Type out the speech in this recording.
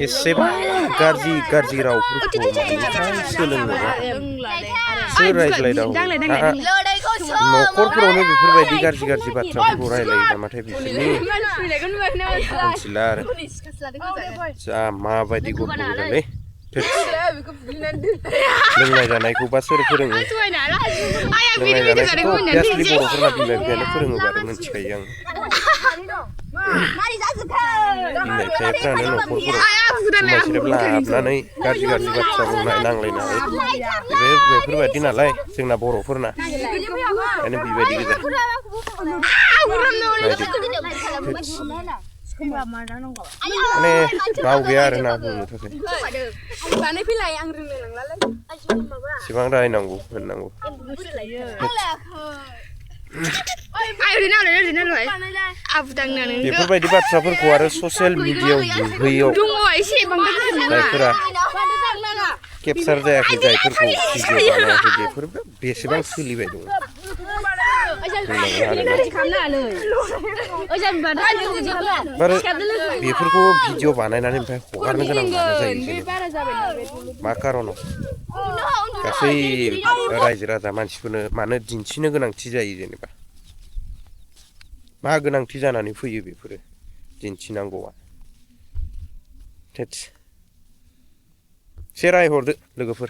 एसेबां गाज्रि रावफोरखौ मानिफ्राय सोलोङोबा सोर रायज्लायदावो न'खरफोरावनो बेफोरबायदि गाज्रि बाथ्राफोरखौ रायलायो नामाथाय बिसोरनि मिथिला आरो जा माबायदि गथ' गोजालै लोंनाय जानायखौबा सोर फोरोङो लोंनाय जानायखौथ' अभियासलि बर'फोरना बिमा बिफायानो फोरोङोबा आरो मिथिखायो आं बिमा बिफाफ्रानो न'खरफोराव जुमाय सेरेब लाबोनानै गाज्रि बाथ्रा बुंनाय नांलायनाय बेफोरबायदि नालाय जोंना बर'फोरना ओंखायनो बेबायदि गोजा माने राव गैया आरो ना बुंनो थाखाय एसेबां रायनांगौ होननांगौ बेफोरबायदि बाथ्राफोरखौ आरो ससियेल मिडियायाव नुहैयो जायफोरा केपचार जायाखै जायफोरखौ भिडिअ बानायाखै बेफोर बेसेबां सोलिबाय दङ बेफोरखौ भिडिअ बानायनानै ओमफ्राय हगारनो गोनां मानो जायो मा कारनाव गासै रायजो राजा मानसिफोरनो मानो दिन्थिनो गोनांथि जायो जेनेबा मा गोनांथि जानानै फैयो बेफोरो दिन्थिनांगौआ एसे रायहरदो लोगोफोर